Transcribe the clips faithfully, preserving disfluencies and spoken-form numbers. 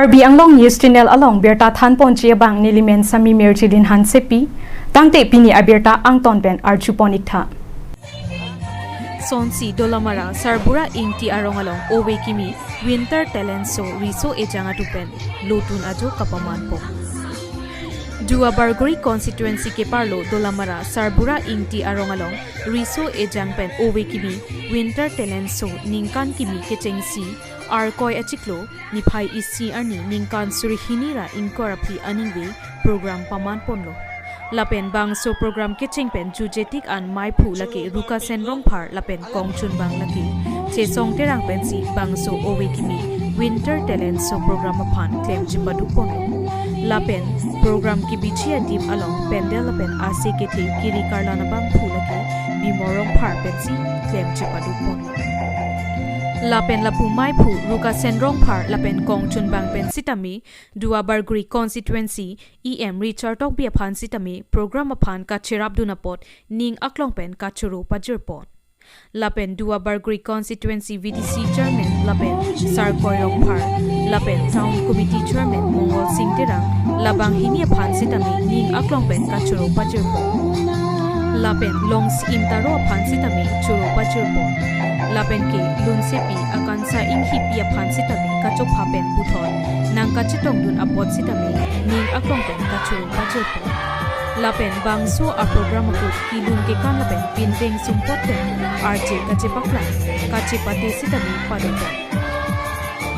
Karbi Anglong News Channel along birta thanponji abang nelimen Sami Mirjilin Hansepi, tangte pini abirta angton pen arjupon iktha. Sonsi Dolamara Sarbura Ingti arong along ove kimi Winter Talent Show riso ejang atum pen lotun ajo kapamanpo. Duar Bagori constituency keparlo Dolamara Sarbura Ingti arong along riso ejang pen ove kimi Winter Talent Show ningkan kimi kechengsi Arkoi achiklo niphai isi arni ningkan suri hini ra ingkoi ra phli aningve program pamanponlo. Lapen bangso program kecheng pen jujetik an maiphu lake Rukasen Rongphar lapen Kongchunbang lake Chesong Terang pensi bangso ove kimi Winter Talent Show program aphan klem chipaduponlo. Lapen program kebichi adim along pandal lapen ase kethe kiri karlan abangphu lake Bimor Rongphar pensi klem chipaduponlo. Lapen lapu maiphu Rukasen Rongphar lapen Kongchunbang pen sitame Duar Bagori constituency E M Richard Tokbi aphan sitame program aphan kacherapdun apot ning aklong pen kachoro pajirpon. Lapen Duar Bagori constituency V D C chairman lapen Sarkoi Rongphar lapen town committee chairman Mongol Sing Terang labang hini aphan sitame ning aklong pen kachoro pajirpon. Lapen Longsi Imtaro aphan sitame choro pajirpon. Lapen ke Lunsepi Akansa Inghipi aphan sitame kachopha pen puthot nangkachetongdun apot sitame ning aklong pen kachoro pajirpon. Lapen bangso aprogram ahut kelun kekan lapen pindeng sumpot pen arje kachepaklang kachepate sitame padopon.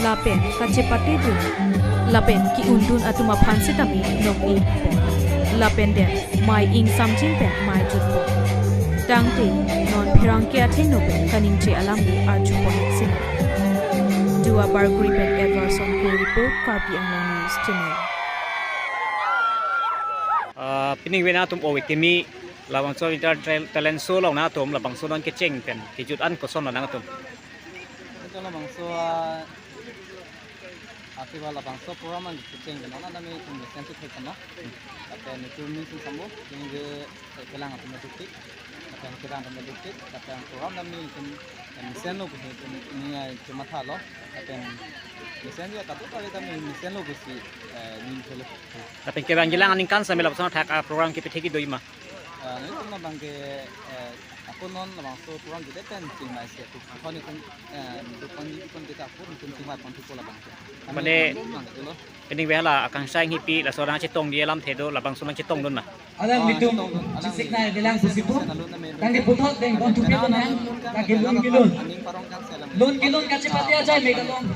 Lapen kachepatedun lapen ke-undun atum aphan sitame nokni pon. Lapen det mei ingsamjin pen mei jutpon. Tangte non pherangke athengno pen kaningje alam ke arjupon iksin. Duar Bagori pen Everson Kro report, Karbi Anglong News Channel. Ah, pining ove nangtum ove kimi labangso Winter Tal-, Talent Show along nangtum labangso non kecheng pen kejut an koson lo nangtum? Ito labangso, ah, akiba labangso program an kecheng pen non nami tum mesen tu thek no. Lapen itum ni sum sambo, ini je, eh, kelang atum duktik. Lapen kedang atum duktik. Lapen program nami itum, eh, mesenlo, itum ni, eh, cuma thalo. Lapen mesen ya katu kali kami mesenlo pusi, eh, ning thelo. Lapen kevang jilang aningkan sambil labangso thak, ah, program kepethek doji ma? Ah, nelitum labang ke, eh, ako non labangso program jide pen chingmai si ako. Ako nelitum, eh, dukon di kon kita ako nelitum chingmai pon thupo labang ke. Kami Mane labang ke lo. Pining ove hala Akansa Inghipi laso nangchetongji alamthe do, labangso nangchetongdun ma? Alam, ah, nelitum chetongdun, alam chisik nai bilang pusi pu. Tangte puthot deng pon thupi pon nang, lake lun kelun. Aning parong kan selang. Lun kelun kachepate ajai mega long.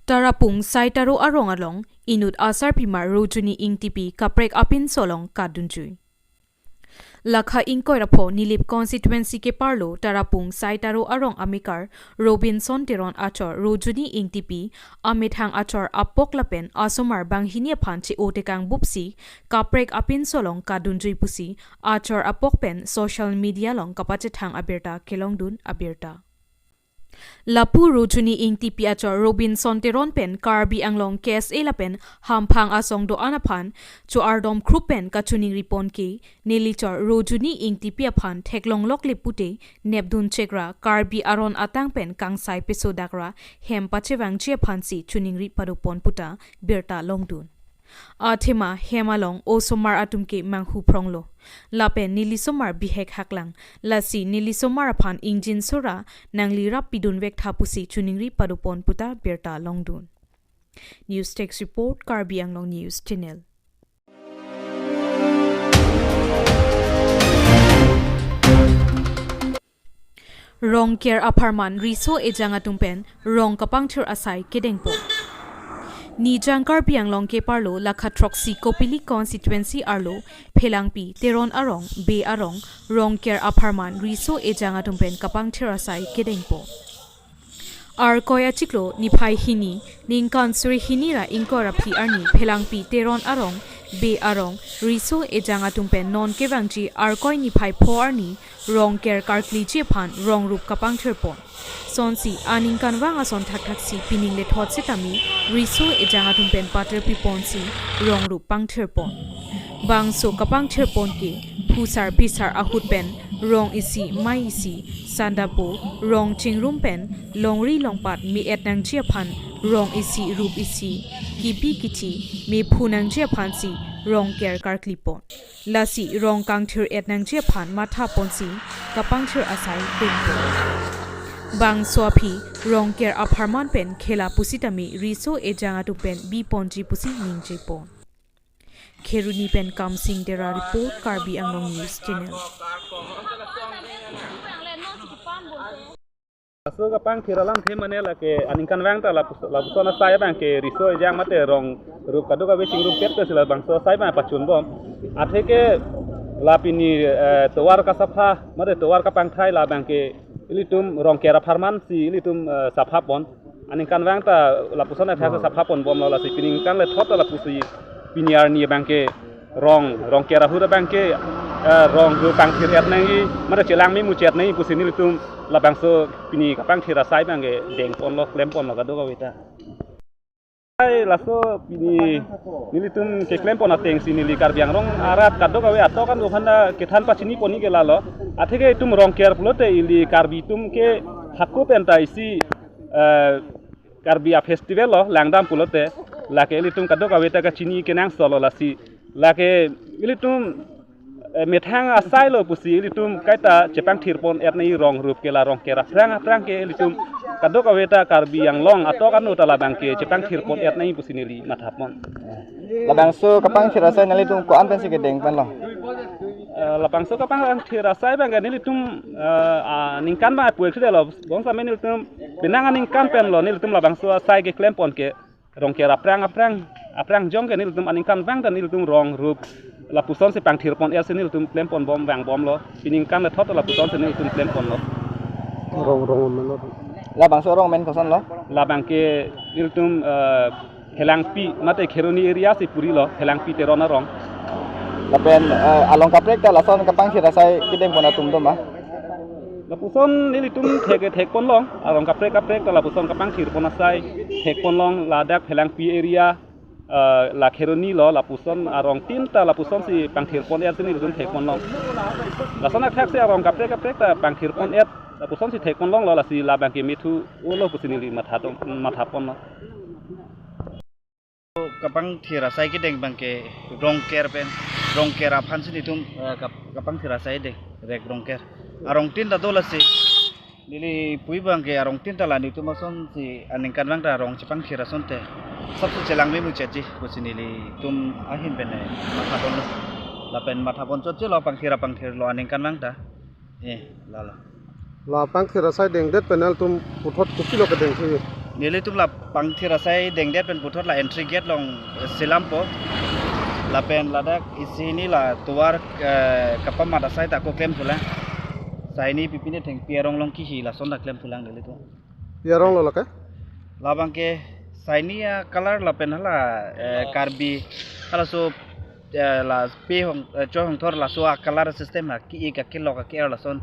Tarapung Saitaro arong along inut asarpimar Rojuni Ingtipi kaprek apinso along kadunjui. Lakha ingkoi ra pho Nilip constituency keparlo Tarapung Saitaro arong amekar Robinson Teron achor Rojuni Ingtipi amethang achor apok lapen asomar banghini aphan che-o tekang bupsi kaprek apinso along kadunjui pusi achor apok pen social media along kapachethang abirta kelongdun abirta. Lapu Rojuni Ingtipi achor Robinson Teron pen Karbi Anglong K S A lapen hamphang asong do-an aphan cho-ardom khrup pen kachoningri pon ke neli chor Rojuni Ingtipi aphan theklonglok le pute nepdun chekra Karbi aron atang pen kangsai pesodak ra hem pachevangji aphansi choningri padopon puta birta longdun. Athema hem along osomar atum ke manghu phronglo. Lapen nelisomar bihek haklang. Lasi nelisomar aphan ingjinso ra nangli rap pidunvek tha pusi choningri padopon puta birta longdun. News Desk Report, Karbi Anglong News Channel. Rongker apharman riso ejang atum pen rong kapangthir asai kedengpo. Nijang Karbi Anglong keparlo lakha throksi Kopili constituency arlo Phelangpi Teron arong, Bey arong, Rongker apharman riso ejang atum pen kapangthir asai kedengpo. Arkoi achiklo niphai hini, ningkan suri hini ra ingkoi ra phli arni Phelangpi Teron arong, Bey arong, riso ejang atum pen non kevangji Arkoi niphai pho arni Rongker karkliji aphan rongrup kapangthirpon. Sonsi aningkanvang ason thakthaksi pining lethot sitame riso ejang atum pen paterpiponsi rongrup pangthirpon. Bangso kapangthirpon ke phusar phisar ahut pen rong isi, mei isi, sandapo, rong chingrum pen, longri longpat me-et nangji aphan, rong isi, rup isi, kipi kithi, mephu nangji aphansi, rongker karklipon. Lasi rong kangthir-et nangji aphan mathaponsi kapangthir asai dengpon. Bangso aphi rongker apharman pen khela pusitame riso ejang atum pen biponji pusi ningjepon. Kheroni pen Kamsing Dera report, Karbi Anglong News Channel. Laso kapangthir alamthe mane lake aningkanvang ta lapus-, lapuson asai abangke riso ejang mate rong rup kadokave chingrumpet pensi labangso asai abang pachunbom. Atheke la pini, eh, tovar kasapha mate tovar kapangthai labangke ilitum rongker apharmansi ilitum, eh, saphapon. Aningkanvang ta lapuson athak saphaponbomlo, lasi pini ningkan lethot ta lapusi pini arni abangke rong, rongker ahut abangke, eh, rong rup kangthir-et nangji, mate chelang memuchet nangji pusi nelitum labangso pini kapangthir asai abangke dengponlo, klemponlo kadokave ta. Ai, laso pini nelitum keklempon atengsi neli Karbi Anglong arat kadokave atok an-o aphan ta kethan pachiniponji ke lalo. Atheke itum rongker pulote ili Karbi atum ke hako pen ta isi, eh, Karbi a-festival lo, langdam pulote, lake ilitum kadokave ta kachini kenangsotlo lasi. Lake ilitum, eh, methang asailo pusi ilitum kaita chepangthirpon-et nangji rong rup ke la rongker aphrang aphrang ke ilitum kadokave ta Karbi Anglong atok an-o ta labangke chepangthirpon-et nangji pusi neli mathapon. Labangso kapangthir asai nanglitum ko-an pensi kedengponlo? Eh, labangso kapangthir asai abangke nelitum, eh, aningkan abang apuek sudelo, bangso amen nelitum penang aningkan penlo nelitum labangso asai keklempon ke rongker aphrang aphrang, aphrang jong ke nelitum aningkanvang ta nelitum rong rup lapusonsi pangthirpon-etsi nelitum klemponbom vangbomlo. Pini ningkan lethot lapusonsi nelitum klemponlo. Rong, rong amen lo. Labangso arong amen kosonlo? Labangke nelitum, eh, Phelangpi mate Kheroni area si purilo, Phelangpi Teron arong. Lapen, eh, along kaprek ta lason kapangthir asai kedengpon atum doma? Lapuson nelitum thek, thekponlong, arong kaprek kaprek ta lapuson kapangthirpon asai thekponlong, ladak Phelangpi area, eh, la Kheroni lo, lapuson arong tin ta lapusonsi pangthirpon-etsi nelitum thekponlong. Lason athaksi arong kaprek kaprek ta pangthirpon-et lapusonsi thekponlonglo, lasi labangke methu-olo pusi neli mathatum, mathaponlo. Kapangthir asai kedeng abangke rongker pen, rongker aphansi nelitum, eh, kap-, kapangthir asai deng, rek rongker. Arong tin ta do lasi. Neli pui abangke arong tin ta la nelitum asonsi aningkanvang ta rong chepangthir asonte sapso chelang memuchetji pusi nelitum ahin pen, eh, mathapon. Lapen mathapon chotchelo pangthir apangthirlo aningkanvang ta. Eh, lalo. La pangthir asai dengdet pen nelitum puthot kopilo kedengthu? Nelitum la pangthir asai dengdet pen puthot la entry gate along, eh, selampo. Lapen ladak isi hini la tovar, eh, kapamat asai ta ako klemthulang. Saini pipine thengpi arong along kihi lason ta klemthulang nelitum. Pi aronglo lake? Labangke saini a-color lapen hala, eh, Karbi, halaso, eh, la pe hong, eh, choi hongthor laso a-color system ha, ki-ik akilok aki-er lason.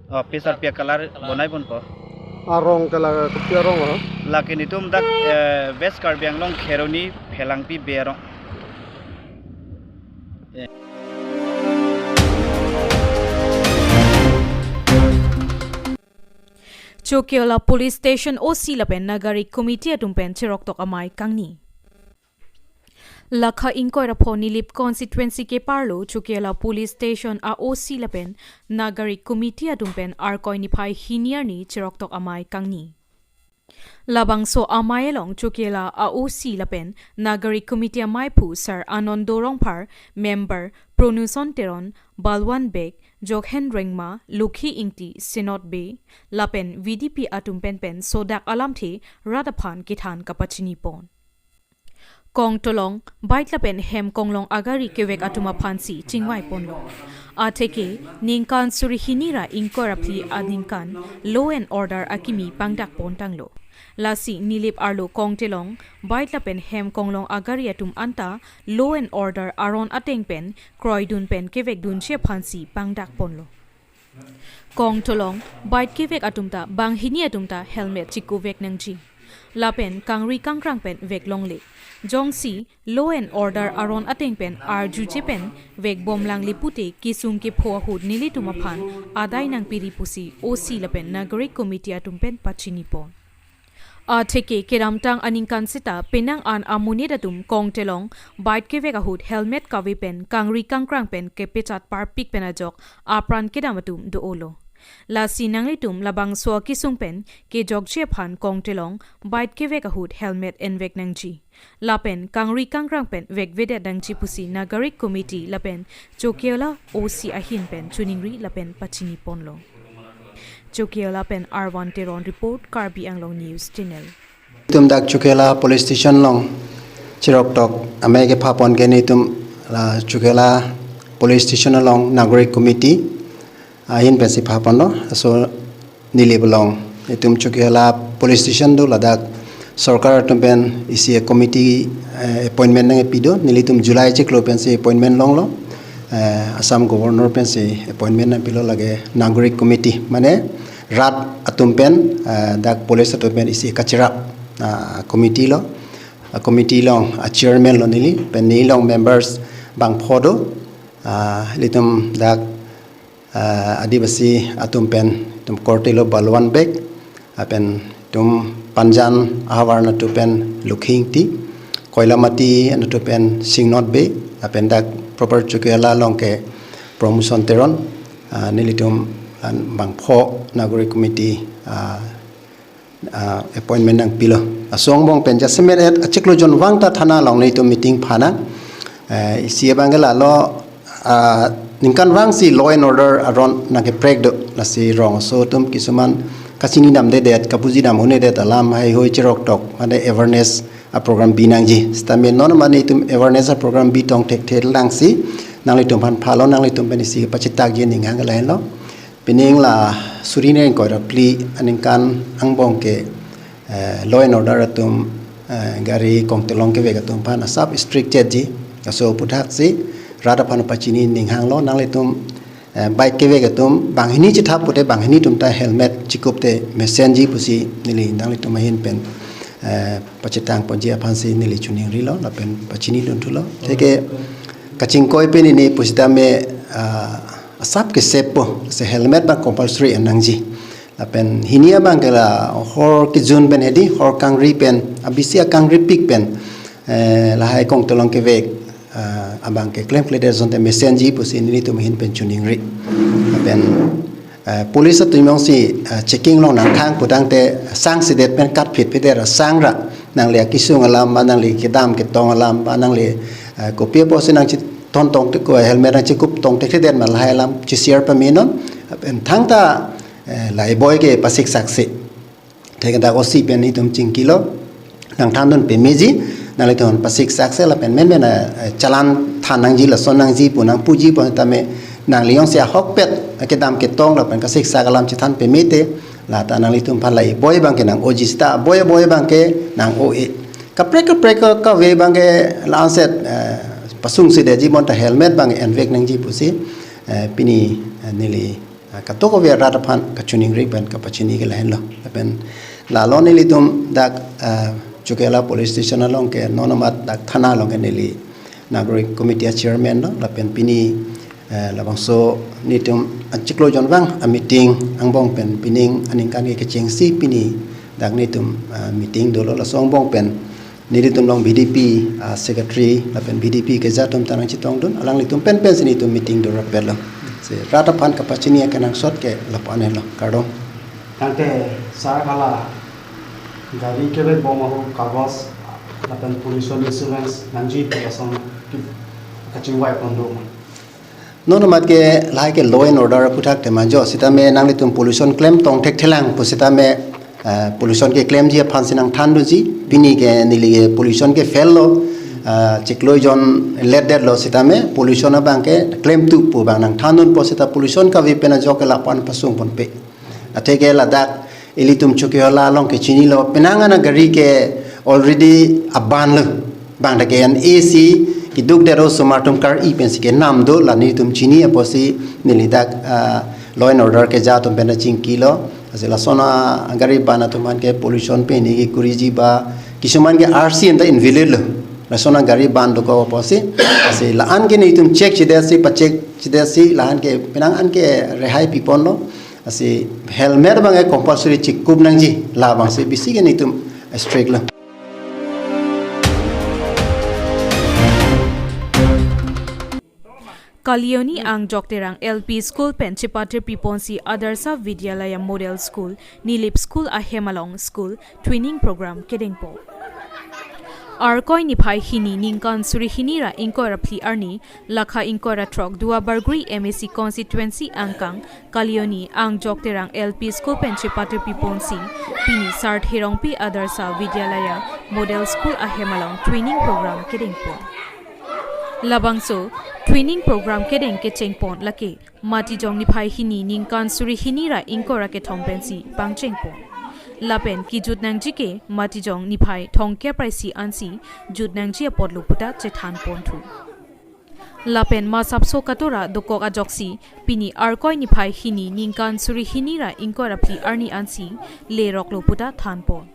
Oh, pe sarpi a-color bonaiponpo. Arong ke la kopi aronglo? Lake nelitum dak, eh, West Karbi Anglong Kheroni Phelangpi Bey arong. Chokihola Police Station O C lapen Nagarik Committee atum pen cheroktok amei kangni. Lakha ingkoi ra pho Nilip constituency keparlo Chokihola Police Station a-O C lapen Nagarik Committee atum pen Arkoi niphai hini arni cheroktok amei kangni. Labangso amei along Chokihola a-O C lapen Nagarik Committee ameiphu Sir Anando Rongphar, member Pronuson Teron, Balwan Beg, Jokhen Rengma, Lokhi Ingti, Senot Bey, lapen V D P atum penpen sodak alamthe rat aphan kethan kapachinipon. Kongtolong, bike lapen hem konglong agari kevek atum aphansi chingvaiponlo. Atheke, ningkan suri hini ra ingkoi ra phli aningkan law and order akimi pangdakpontanglo. Lasi Nilip arlo Kongtolong, bike lapen hem konglong agari atum anta law and order aron ateng pen kroidun pen kevekdunji aphansi pangdakponlo. Kongtolong, bike kevek atum ta, banghini atum ta helmet chikuvek nangji. Lapen kangri kangkrang pen vek longle. Jongsi law and order aron ateng pen arjuje pen vek bom langle pute kesung kepho ahut nelitum aphan adai nangpiri pusi O C lapen Nagarik Committee atum pen pachinipon. Atheke kedamtang aningkan seta penang an amonit atum Kongte along bike kevek ahut helmet kave pen kangri kangkrang pen kepechat parpik pen ajok apran kedam atum do-olo. Lasi nanglitum labangso akesung pen kejokji aphan Kongte along bike kevek ahut helmet envek nangji. Lapen kangri kangkrang pen vekvedet nangji pusi Nagarik Committee lapen Chokihola O C ahin pen choningri lapen pachiniponlo. Chokihola pen Arvan Teron report, Karbi Anglong News Channel. Itum dak Chokihola Police Station along chiroktok amei kephapon ke nelitum la Chokihola Police Station along Nagarik Committee ahin pensi phaponlo. So neli belong itum Chokihola Police Station do ladak sorkar atum pen isi committee, eh, appointment nangpi do. Nelitum July chiklo pensi appointment longlo. Eh, Assam Governor pensi appointment nangpilo, lake Nagarik Committee, mane rat atum pen, eh, dak police atum pen isi kachirap, ah, committee lo. Ah, committee along, ah, chairman lo neli, pen neli along members bangpho do. Ah, ilitum dak, ah, Adivasi atum pen itum korte lo Balwan Beg, lapen itum Panjan ahavar anatthu pen Lukhing Ingti, Koilamati anatthu pen Singnot Bey, lapen dak proper Chokihola along ke Promotion Teron, ah, nelitum an bangpho Nagarik Committee, ah, ah, appointment nangpilo. Laso angbong pen jasemet et achiklo jonvang ta thana along nelitum meeting phanang. Eh, isi abang ke lalo, ah, ningkanvang si law and order aron nangkeprek do. Lasi rong aso atum kisuman kachini damdedet, kabuji dam un-edet alam heihui chiroktok, mane awareness aprogram bi nangji. Sitame non mane itum awareness aprogram bi tong thekthe lang si nanglitum aphan phalo, nanglitum pen isi pachethakji aning hang lahenlo. Pining la suri ingkoi ra phli aningkan angbong ke, eh, law and order atum, eh, gari Kongte along kevek atum aphan asap strict chetji. Laso aphuthak si rat aphan pachini aning hanglo, nanglitum, eh, bike kevek atum banghini chethap pute banghini atum ta helmet chekup te mesenji pusi neli nanglitum ahin pen, eh, pachetang ponji aphan si neli choningrilo lapen pachini dunthulo. Atheke kachingkoi pen ini pusitame, ah, asap ke safepo, si helmet abang compulsory en nangji. Lapen hini abang ke la hor kejun pen hedi, hor kangri pen, abisi akangripik pen, eh, lahai Kongte along kevek, ah, abang ke klemkledet asonte mesenji pusi nelitum ahin pen choningri. Lapen, eh, police atum jongsi, eh, checking along nangkhang putangte sangsedet pen katphit phit ra sangra, nangli akesung alam ba nangli kedam ketong alam ba nangli, eh, kopi apotsi nangchethon tong te ko helmet nangchekup tong thekthe det ma lahai alam cheshare pamenon. Lapen thangta, eh, laiboi ke pasiksak si. Atheke dak O C pen itum chingkilo, nangthandun pameji, nanglitum pasiksak si lapen menmen, eh, challan than nangji, lason nangji pu nangpuji pu tame nangli jongsi ahokpet kedam ketong lapen kasiksak alam chethan pame te, lata nanglitum aphan laiboi abang ke nang-oji, seta boi boi abang ke nang-o-e. Kaprek kaprek ka, kave abang ke la-anset, eh, pasungsedetji bonta helmet abang envek nangji pusi, eh, pini, eh, neli, eh, kadokave arat aphan kachoningri pen kapachini ke lahenlo. Lapen lalo nelitum dak, eh, Chokihola Police Station along ke non amat dak thana along ke neli Nagarik Committee a chairman lo, lapen pini, eh, labangso nelitum achiklo jonvang a meeting angbong pen pining aningkan ke kechengsi pini dak nelitum, eh, meeting dolo. Laso angbong pen nelitum along B D P, ah, secretary lapen B D P keja atum ta nangchetongdun, alanglitum penpen si nelitum meeting do rapetlo. Si rat aphan kapachini akenangsot ke lapu-an henlo, kardom. Tangte sar hala gari kevek bom ahut kagos lapen pollution insurance nangji pu lason ke kachingvai pon do ma? Non amat ke lahai ke law and order aphuthak tema jo, sitame nanglitum pollution klem tong thekthelang pusitame, eh, pollution keklemji aphan si nangthandunji, pini ke neli ke pollution ke fail lo, eh, chiklo jon letdetlo sitame pollution abang ke klemthu pu abang nangthandun pusita pollution kave pen ajok ke lapu-an pasung ponpe. Atheke ladak ilitum Chokihola along ke chinilo, penang an agari ke already aban lo. Bang dak ke N A C keduk det osomar atum kar-i pensi kenam do, la nelitum chini apotsi neli dak, ah, law and order keja atum pen chingkilo. Lasi lason agari ban atum an ke pollution pen ni ke kuriji ba, kisuman ke R C anta invalid lo. Lason agari ban dokok apotsi, lasi la-an ke netum check chedetsi, pacheck chedetsi, la-an ke penang an ke rehai piponlo. Lasi helmet abang ke compulsory chekup nangji, labangsi bisi ke netum strict lo. Kalioni Angjok Terang L P School pen chepatir piponsi Adarsha Vidyalaya Model School, Nilip School ahem along school twinning program kedengpo. Arkoi niphai hini ningkan suri hini ra ingkoi ra phli arni, lakha ingkoi ra throk Duar Bagori M A C constituency angkang Kalioni Angjok Terang L P School pen chepatir piponsi pini Sar Therongpi Adarsha Vidyalaya Model School ahem along twinning program kedengpo. Labangso twinning program kedeng kechengpon lake Matijong niphai hini ningkan suri hini ra ingkoi ra kethom pensi pangchengpon. Lapen kijut nangji ke Matijong niphai thomkep ra isi ansi jut nangji apotlo puta chethanponthu. Lapen masapso katora dokok ajoksi pini Arkoi niphai hini ningkan suri hini ra ingkoi ra phli arni ansi leroklo puta thanpon.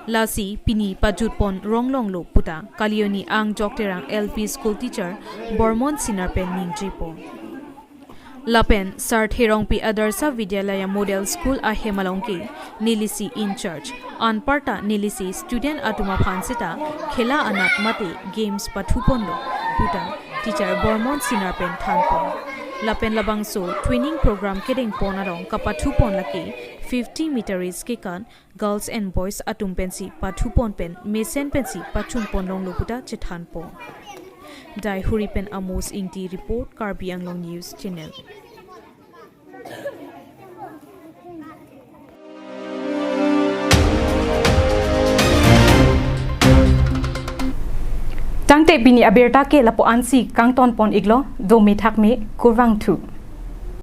Lasi pini pajutpon ronglonglo puta Kalioni Angjok Terang L P School teacher Bormon Sinar pen ningjepo. Lapen Sar Therongpi Adarsha Vidyalaya Model School ahem along ke nelisi in charge, anparta nelisi student atum aphan seta khela anat mate games pathuponlo puta teacher Bormon Sinar pen thanpon. Lapen labangso twinning program kedengpon arong kapathupon lake fifty meter race kekan girls and boys atum pensi pathupon pen mesen pensi pachunpon longlo puta chethanpo. Daihuri pen Amos Ingti report, Karbi Anglong News Channel. Tangte pini abirta ke lapu-ansi kangtonpon iklo, dome thakme, kurvangthu.